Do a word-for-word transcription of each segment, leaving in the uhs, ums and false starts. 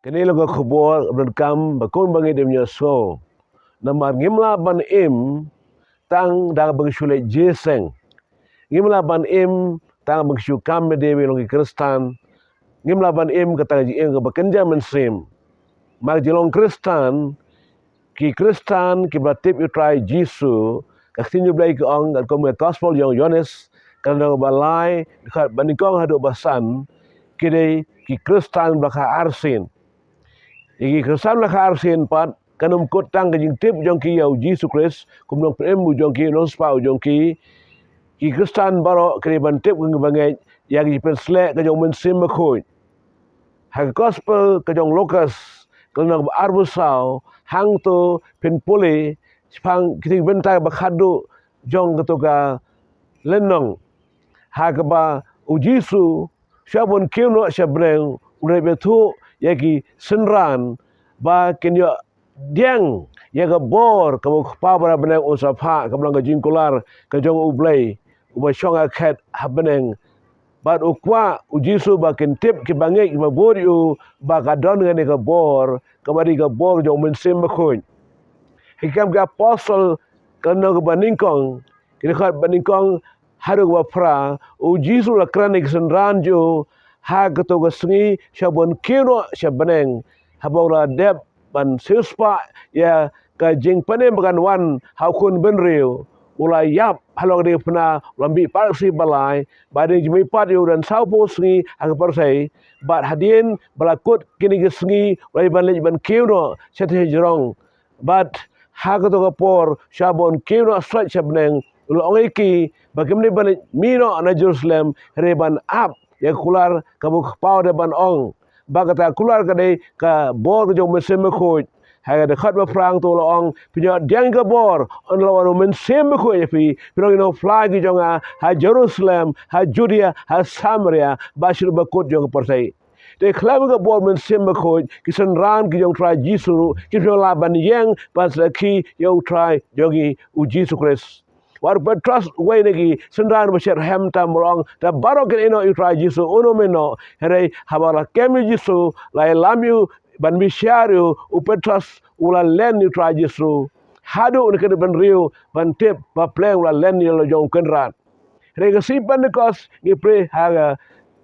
Kane long ka khubor ba donkam ba kum ba ngi dei ban ïohsngew. Namar ngim lah ban im tang da kaba ngi shu leit jingïaseng. Ngim lah ban im tang ba ngi shu kam ba dei ban long ki Khristan. Ngim lah ban im kata ka jingim kaba kynja mynsiem. Namar ka jinglong Khristan, ki Khristan kiba tip ïa u Trai Jisu, ka ktien jong u Blei ka ong, katkum ka gospel jong u Ïoannis, ka lynnong ba lai, dkhot ba nyngkong haduh ba san, ki dei ki Khristan ba la kha arsien. Ïa ki Khristan ba la kha arsien pat, kan ym kut tang ka jingtip jong ki ïa u Jisu Khrist kum u nongpynim jong ki, u nongspah jong ki. Ki Khristan baroh ki dei ban tip kum kiba ngeit ïa ka jingpynsleh ka jong u Mynsiem Bakhuid. Ha ka gospel ka jong u Lukas, ka lynnong ba arphew saw, hangto phin pule shaphang kitei ki bynta ba khatduh jong kato ka lynnong, ha kaba u Jisu, shuwa ban kiew noh sha bneng, u la ïathuh ïa ki synran ba kin ïoh pdiang ïa ka bor kaba u Kpa uba na bneng un sa phah, kaba long ka jingkular ka jong u Blei uba shong ha khet ha bneng. Bad u kwah u Jisu ba kin tip kiba ngeit kiba bud ïa u ba ka don kane ka bor, kaba dei ka bor jong u Mynsiem Bakhuid. Ha ki Kam ki Apostol, ka lynnong kaba nyngkong, ki dkhot ba nyngkong haduh kaba phra, u Jisu u la kren ïa ki synran jong u ha kato ka sngi shuwa ban kiew noh sha bneng, haba u la dep ban siewspah ïa ka jingpynim ba kan wan ha u Khun Bynriew. U la ïap halor ka diengphna, u la mih pat ka sngi ba lai, bad hadien jingmih pat ïa u don sawphew sngi ha ka pyrthei, bad hadien ba la kut kine ki sngi, u la dei ban leit ban kiew noh shatei shajrong. Bad ha kato ka por, shuwa ban kiew noh shuwa sha bneng, u la ong ïa ki ba kim dei ban leit mih noh na Jerusalem, hynrei ban ap ïa ka kular kaba u Kpa u dei ban ong. Ba kata ka kular ka dei ka bor ka jong u Mynsiem Bakhuid. Ha ka dkhot ba phra hangto u la ong, phin ïoh pdiang ïa ka bor ynda la wan u Mynsiem Bakhuid ïa phi, phin long ki nongphla ki jong nga ha Jerusalem, ha Judea, ha Samaria, bad shaduh ba kut jong ka pyrthei. Te khlem ka bor Mynsiem Bakhuid, ki synran ki jong u Trai Jisu ruh kim shym lah ban ïeng ban sakhi ïa u Trai jong ngi u Jisu Khrist. Wat u Petros, uwei na ki synran ba shitrhem tam, u la ong, te baroh kin ïeh noh ïa u Trai Jisu, un ym ïeh noh. Hynrei haba la kem ïa u Jisu, la ïalam ïa u, ban bishar ïa u, u Petros u la len ïa u Trai Jisu. Haduh u dang kynduh bynriew ban tip ba pleng u la len ïa la jong u Kynrad. Hynrei ka sngi Pentekost, ngi pule ha ka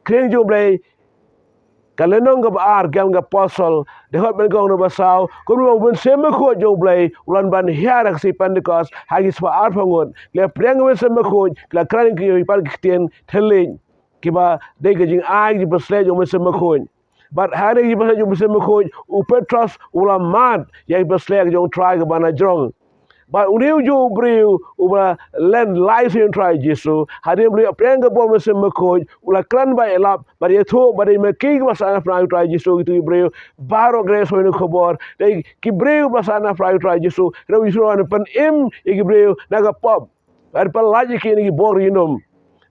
ktien jong u Blei, ka lynnong kaba ar Kam ki Apostol, dkhot ba nyngkong haduh ba saw, kumno u Mynsiem Bakhuid jong u Blei u la wan ban hiar ha ka sngi Pentekost ha ki spah arphew ngut. Ki la pdiang ka Mynsiem Bakhuid, ki la kren ïa ki pat ki ktien thylliej, kiba dei ka jingai, ka jingpynsleh jong u Mynsiem Bakhuid. Bad ha kane ka jingpynsleh jong u Mynsiem Bakhuid, u Petros u la mad ïa ka jingpynsleh ka jong u Trai kaba na jrong. Bad une u juh u briew uba la len lai sien ïa u Trai Jisu, hadien ba u la ïoh pdiang ka bor Mynsiem Bakhuid, u la kren bad ïalap bad ïathuh ba dei ma ki kiba la sahnarphna ïa u Trai Jisu, kito ki briew baroh ki la ïohsngew ïa kane ka khubor. Dei ki briew kiba la sahnarphna ïa u Trai Jisu, hynrei u Jisu u la wan pynim ïa ki briew na ka pop, bad pyllait ïa ki na ki bor ki ïingum.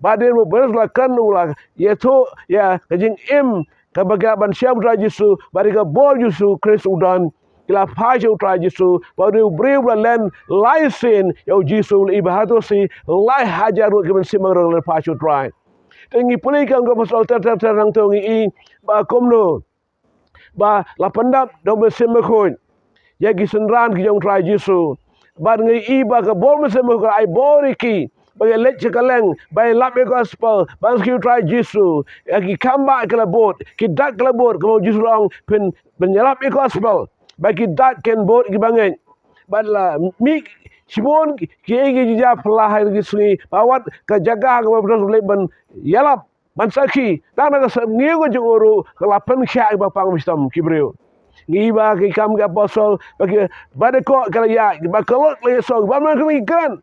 Bad hadien ba u Petros u la kren, u la ïathuh ïa ka jingim kaba ki lah ban shem ïa u Trai Jisu, bad ïa ka bor Jisu Khrist u don, ki la phai sha u Trai Jisu. Bad une u briew uba la len lai sien ïa u Jisu u la ïohi ba hato shi lai hajar ngut ki mynsiem baroh ki la phai sha u Trai. Te ngi pule ïa ki Kam ki Apostol ter ter ter, hangto ngi i ba kumno ba la pyndap da u Mynsiem Bakhuid ïa ki synran ki jong u Trai Jisu. Bad ngi i ba ka bor Mynsiem Bakhuid ka la ai bor ïa ki ba kin leit sha kylleng, ba kin ïalap ïa ka gospel, ban sakhi ïa u Trai Jisu. Ïa ki khambah ki la bud, ki dak ki la bud, kumba u Jisu u la ong, phin, phin ïalap ïa ka gospel, ba ki dak kin bud ïa kiba ngeit. Bad la mih shibun ki, ki, ki jingïaphylla ha kine ki sngi, ba wat ka jaka kaba u Petros u leit ban ïalap, ban sakhi, tang na ka sngi ka jong u ruh ka la pynkhiah ïa kiba pang ba shitom ki briew. Ngi i ba ki Kam ki Apostol, ba ki, ba dei koh ki la ïaid, ba ka lut la ïasong, ba man kane ki kren.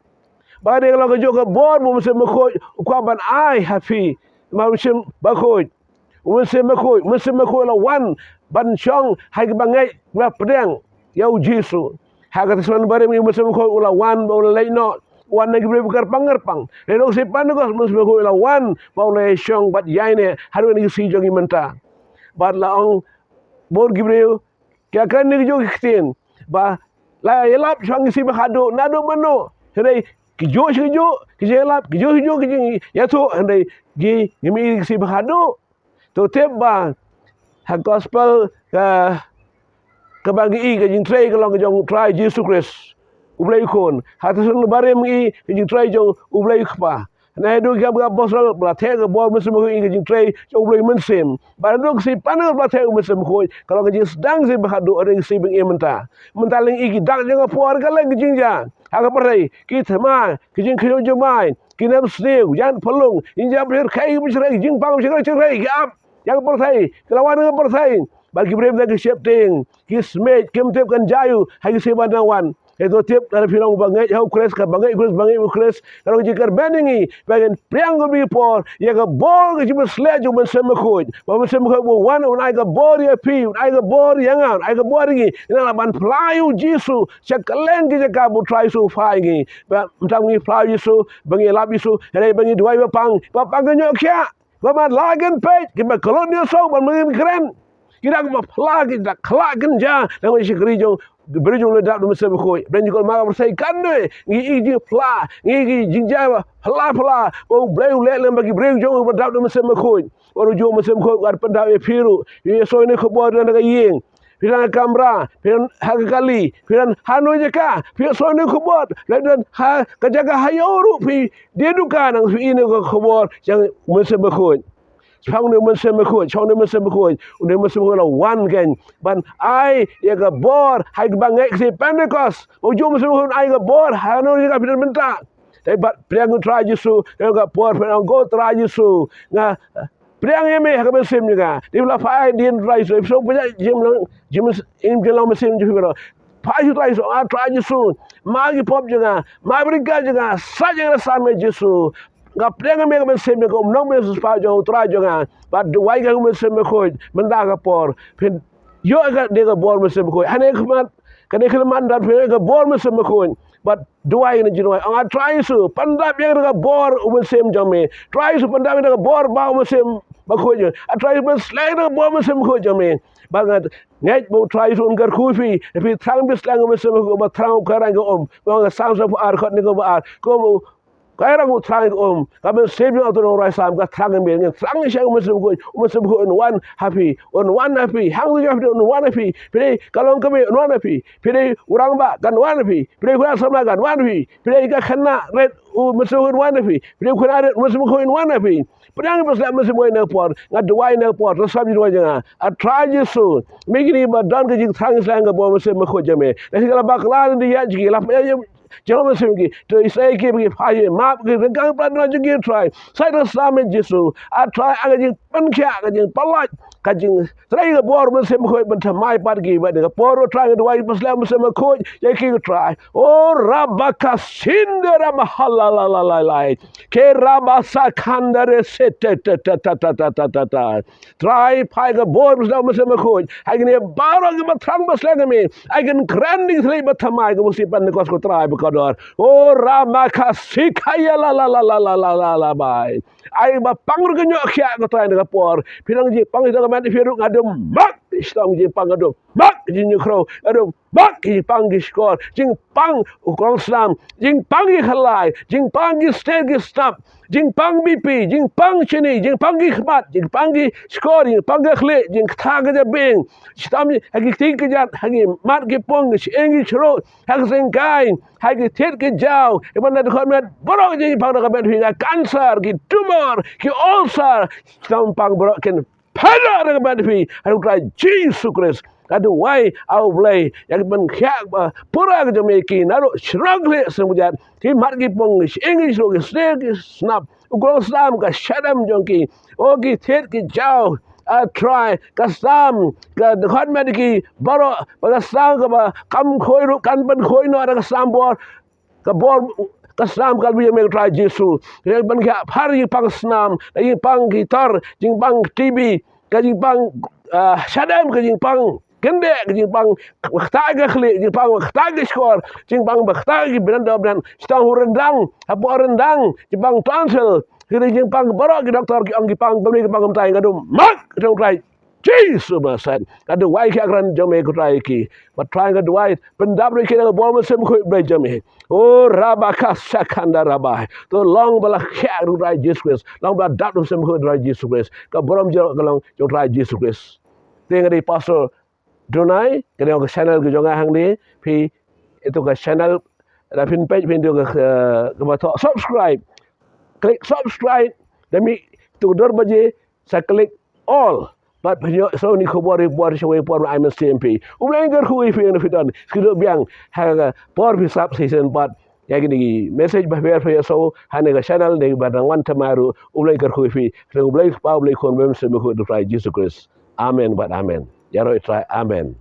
Ba dei ka long kajuh ka bor ba u Mynsiem Bakhuid u kwah ban ai ha phi, ma u Mynsiem Bakhuid. U Mynsiem Bakhuid, u Mynsiem Bakhuid u la wan ban shong ha kiba ngeit, ba pdiang ïa u Jisu. Ha ka Testament Barim ngi i u Mynsiem Bakhuid u la wan bad u la leit noh, u wan na ki briew ba kyrpang kyrpang. Hynrei ha ka sngi Pentekost u Mynsiem Bakhuid u la wan bad u la ïashong bad ïaineh haduh kine ki sngi jong ngi mynta. Bad la ong, bun ki briew ki la kren ïa kajuh ki ktien, ba la ïalap shaphang ki sngi ba khatduh naduh mynno. Hynrei kijuh shi kijuh ki jingïalap, kijuh shi kijuh ki jingïathuh, hynrei ngi, ngim i ki sngi ba khatduh. To tip ba ha gospel ka, kaba ngi i ka jingtrei ka long ka jong U Trai Jisu Khrist, U Blei U Khun. Ha ka Testament Barim ngi i ka jingtrei jong U Blei U Kpa. Naduh ki Apostol ba la theh ka bor Mynsiem Bakhuid ngi i ka jingtrei jong U Blei Mynsiem. Bad naduh ka sngi pynban ba la theh U Mynsiem Bakhuid ka long ka jingsdang shisha ba haduh ka sngi ba ngi i mynta. Mynta lei ngi i ki dak jong ka por, ka lei ka jingjia ha ka pyrthei, ki thma, ki jingkhynñiuh jingmai, ki nep sniew, ïaid pynlong, jingïap jingkyrkhu, ki jingpang jingkyrkhu, ki ap ïa ka pyrthei, ki la wan ha ka pyrthei. Bad ki briew na ki sheptieng, ki smiej, kim tip kan jia aiu ha ki sngi ba dang wan. Ïa to tip lada phi long ba ngeit ha U Khrist, kaba ngeit U Khrist, ba ngeit U Khrist, ka long ka jingkyrmen ïa ngi ba ngin pdiang kumne ki por ïa ka bor ka jingpynshlur jong U Mynsiem Bakhuid. Ba U Mynsiem Bakhuid un wan, un ai ka bor ïa phi, un ai ka bor ïa nga, un ai ka bor ïa ngi. Ngi lah ban phla ïa U Jisu sha kylleng ki jaka ba U Trai Jisu u phah ïa ngi. Ba mynta ngi phla ïa U Jisu, ba ngi lap Jisu, hynrei ba ngi duwai ba pang, ba pang ka ñiuhkhiah. Ba man la kin peit, kiba khlot ne song, ba man kin kren. Ki dak ba phla, ki dak khlak kin jia, nang ïa shakri jong, bri jong u dap da U Mynsiem Bakhuid. Bad ngi kol ma ka pyrthei kan ne, ngi i jingphla, ngi i jingjia ba phla phla, ba U Blei u leh lem ba ki briew jong u ba dap da U Mynsiem Bakhuid. Ba ruh jong U Mynsiem Bakhuid, u pyndap ïa phi ruh, ïa soi ne khubor na ka ïing. Phi don ha kamra, phi don ha ka kali, phi don hano jaka, phi soi ne khubor, phi don ha ka jaka ha ïew ruh phi die dukan nang phi i ne ka khubor jong U Mynsiem Bakhuid. Shong ne U Mynsiem Bakhuid, shong ne U Mynsiem Bakhuid, une U Mynsiem Bakhuid u la wan kein ban ai ïa ka bor ha kiba ngeit ka sngi Pentekost. U jong U Mynsiem Bakhuid un ai ka bor hano jaka phi don mynta. Te bad pdiang U Trai Jisu, ïa ka por pdiang, ko Trai Jisu, nga pdiang ïa me ha ka mynsiem jong nga. Te la phai dien Trai Jisu, so pdiang jingim lang, jingim, jingim lang mynsiem jong phi baroh. Phai sha Trai Jisu, ah Trai Jisu, map ki pop jong nga, map ki bynriew jong nga, sait ïa nga da ka snam Jisu. Nga pdiang ïa me ha ka mynsiem jong nga, kum u nongpynshoi jong U Trai jong nga. Bad duwai ïa ka U Mynsiem Bakhuid mynta ka por. Phin ïoh ïa ka, ïa ka bor Mynsiem Bakhuid. Hangne khmat, kane ka khmat dang phin ïoh ïa ka bor Mynsiem Bakhuid. Bad duwai, kane jingduwai, ong ah Trai Jisu, pyndap ïa nga da ka bor U Mynsiem jong me. Trai Jisu, pyndap ïa nga da ka bor ba U Mynsiem Bakhuid jong me. Ah Trai Jisu, pynshlur ïa nga da ka bor Mynsiem Bakhuid jong me. Bad nga ngeit ba U Trai Jisu un kyrkhu ïa phi, ïa phi thrang phi shlur ïa U Mynsiem Bakhuid, ba thrang u Khristan ka um. Ba nga Salm sanphew ar, khat ne ka ba ar. Ka um, Khristan u thrang ka um. Ka mynsiem jong nga, to nongrwai Salm, ka thrang ïa me. Ngin thrang ïa U Mynsiem Bakhuid, U Mynsiem Bakhuid un wan ha phi, un wan ha phi. Hangto jong phi un wan ha phi. Phi dei ka long kmie, un wan ha phi. Phi dei u rangbah, kan wan ha phi. Phi dei u khynnah samla, kan wan ha phi. Phi dei ka khynnah rit, U Mynsiem Bakhuid un wan ha phi. Phi dei u khynnah rit, U Mynsiem Bakhuid un wan ha phi. Pdiang ïa phi shlur Mynsiem Bakhuid na ka por, nga duwai na ka por, to sngap jingduwai jong nga. Ah Trai Jisu, me kine ba don ka jingthrang shlur ka bor Mynsiem Bakhuid jong me. Lada ki la bakla na ka diah jong ki, la pynïaid jong Mynsiem ki, to isai ki ba ki phai, map ki ryngkang pynban jong ki Trai. Sait da ka snam Jisu. Ah Trai, ai ka jingpynkhiah, ka jingpyllait, ka jingtrei ka bor Mynsiem Bakhuid ban thymmai pat ki, bad na ka por Trai nga duwai phi shlur Mynsiem Bakhuid ïa ki Trai. O rabaka sinde ramahala la la la la. Ke rabasa khandare se te te te te te te te te. Trai, phai ka bor Mynsiem Bakhuid ha kine baroh kiba thrang ba shlur ïa me. Ai kin kren da ka jingthylliej ba thymmai kum u sngi Pentekost ko Trai bakordor. O ramaka sikaya la la la la la la la la bai. Ai ba pang ruh ka ñiuhkhiah ko Trai na ka por. Phi nang jingpang ïa ka met phi ruh, nga dum bak. Sdang jingpang, nga dum bak jingïakhlad, nga dum bak jingpang ki shkor, jingpang u krong snam, jingpang ki khyllai, jingpang ki stet ki snap, jingpang B P, jingpang shini, jingpang ki khmat, jingpang ki shkor, jingpang ka khlieh, jingktah ka jabieng, shitom ha ki kti ki jait, ha ki mat ki pung, ki shyieng ki shruh, ha ka syngkai, ha ki thied ki jaw, ïa ban da dkhot met, baroh jingpang da ka met phi, ka cancer, ki tumor, ki ulcer, shitom pang baroh kin pynlong da ka met phi, ha u Trai Jisu Khrist. Ka duwai, ah U Blei, ïa ka ban khiah ba pura ka jong me ki, naduh shrong khlieh shrong jait, ki mat ki pung, ki shyieng ki shruh, ki stet ki snap, u krong snam, ka shadem jong ki, o ki thied ki jaw, ah Trai, ka snam, ka dkhot met ki, baroh, ba ka snam kaba kam khuid ruh kan pynkhuid noh da ka snam bor, ka bor ka snam ka la ïa me ko Trai Jisu. Ïa ban ka phar jingpang snam, jingpang ki tor, jingpang T B, ka jingpang, ah, shadem, ka jingpang kyndit, ka jingpang ba ktah ka khlieh, jingpang ba ktah ka shkor, jingpang ba ktah ki bneng da bneng, shitom ha u ryndang, hapoh ryndang, jingpang tonsil, ki jingpang baroh ki doktor ki ong ki pang kumne ki pang kumtai, nga dum bak, dong Trai Jisu ba sait. Ka duwai ki kren jong me ko Trai ki. Ba Trai ka duwai pyndap ruh ki da ka bor Mynsiem Bakhuid Blei jong me. O rabaka sakanda rabai. To long ba la khiah ruh Trai Jisu Khrist. Long ba la dap ruh Mynsiem Bakhuid Trai Jisu Khrist. Ka burom jong ka long jong Trai Jisu Khrist. Te nga dei Pastor Donai, ka dei ka channel ka jong nga hangne, phi, ito ka channel, da phin peit, phin ito ka, eh, ka ba thoh subscribe. Klik subscribe, da mih ito ka dor baje, sa klik all. Bad phin ïoh sa kine ki khubor, khubor, sa kine ki khubor, ai mynsiem phi. U Blei un kyrkhu ïa phi, ïa phi don. Sa khublei biang, ha ka por phi sngap shisien pat ïa kine ki message ba pher pher ïa so, ha kane ka channel, ne ba dang wan thymmai ruh, U Blei un kyrkhu ïa phi. Kyrkhu U Blei Kpa, U Blei Khun, U Blei Mynsiem Bakhuid, U Trai Jisu Khrist. Amen bad amen. Ïaroh Trai, amen.